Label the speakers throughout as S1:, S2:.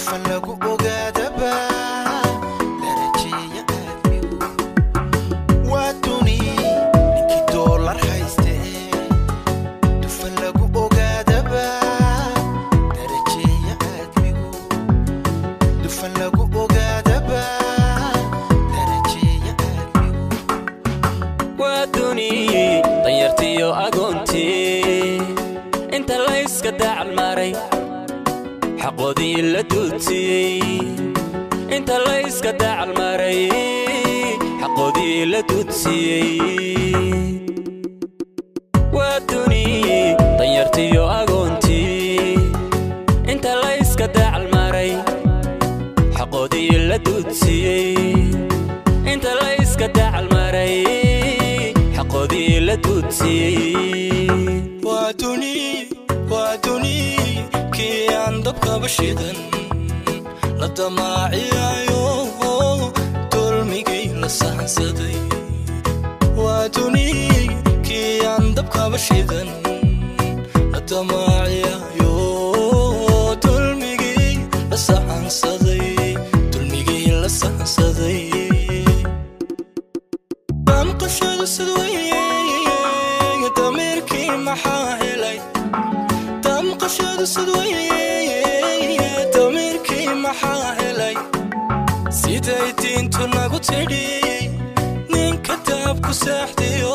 S1: Dufan lagu ogaadaba darajeeya aadmigu. Waa duni ninkii doolar hayste. Dufan lagu ogaadaba darajeeya aadmigu. Dufan lagu ogaadaba darajeeya aadmigu.
S2: Waa duni danyartiyo agoontii inta layska dacalmaray, xaqoodii la duutiyey. Inta layska dacalmaray, xaqoodii la duudsiyey. Waa duni danyartiyo agoontii inta layska dacalmaray, xaqoodii la duudsiyey. Inta layska dacalmaray, xaqoodii la duudsiyey.
S3: Waa duni, waa duni kii aan dabkaba shidan la damaaciyayo, dulmigii la sahansaday. Waa duni kii aan dabkaba shidan la damaaciyayo, dulmigii la sahansaday, dulmigii la sahansaday. Damqashadu sidweye, damiirkii maxaa helay? Damqashadu sidweye, damiirkii maxaa helay? Siday diintu nagu tidhi, ninka daabku seexdiyo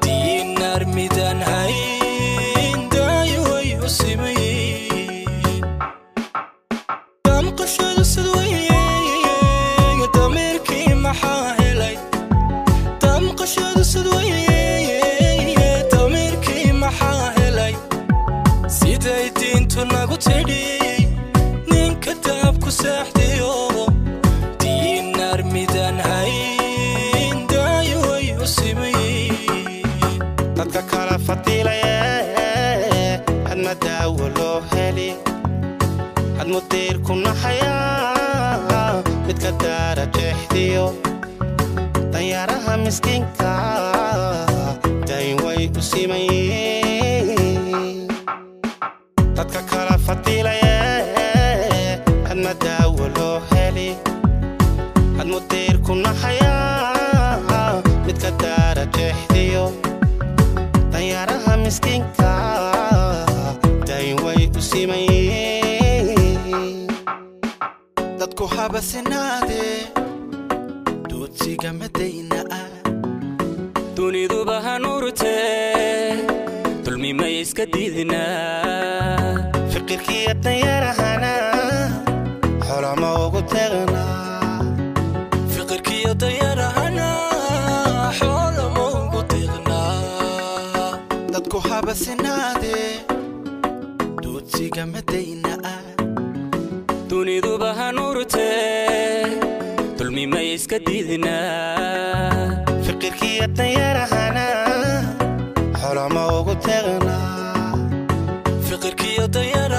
S3: diinaar midaan hayn daayo way u simayin. Damqashadu sidweye, damiirkii maxaa helay? Damqashadu sidweye, damiirkii maxaa helay? Siday diintu nagu tidhi, ninka daabku seexdiyo diinaar midaan hayn daayo way u simayin.
S4: Dadka kala fadilaye, hadma daawo loo heli, had mudiirku naxayaa midka daara jeexdiyo danyaaraha miskiinka, dayn way u simayiin. Dadka kala fadilaye, hadma daawo loo heli, had mudiirku naxayaa midka daara jeexdiyo danyaaraha miskiinka, dayn way u simayiin.
S1: Dadku habasinaade, duudsiga madayna ah.
S2: Duniduba hanuurtee, dulmi may iska diidnaa?
S4: Fiqirkiyo danyarahana xolama ugu tegnaa.
S3: Fiqirkiyo danyarahana xoolama ugu deeqnaa.
S1: Dadku habasinaade, duudsiga madayna ah.
S2: Duniduba hanuurtee, dulmi may iska diidnaa?
S4: Fiqirkiyo danyarahana xolama ugu tegnaa.
S3: Fiqirkiyo danyarahana.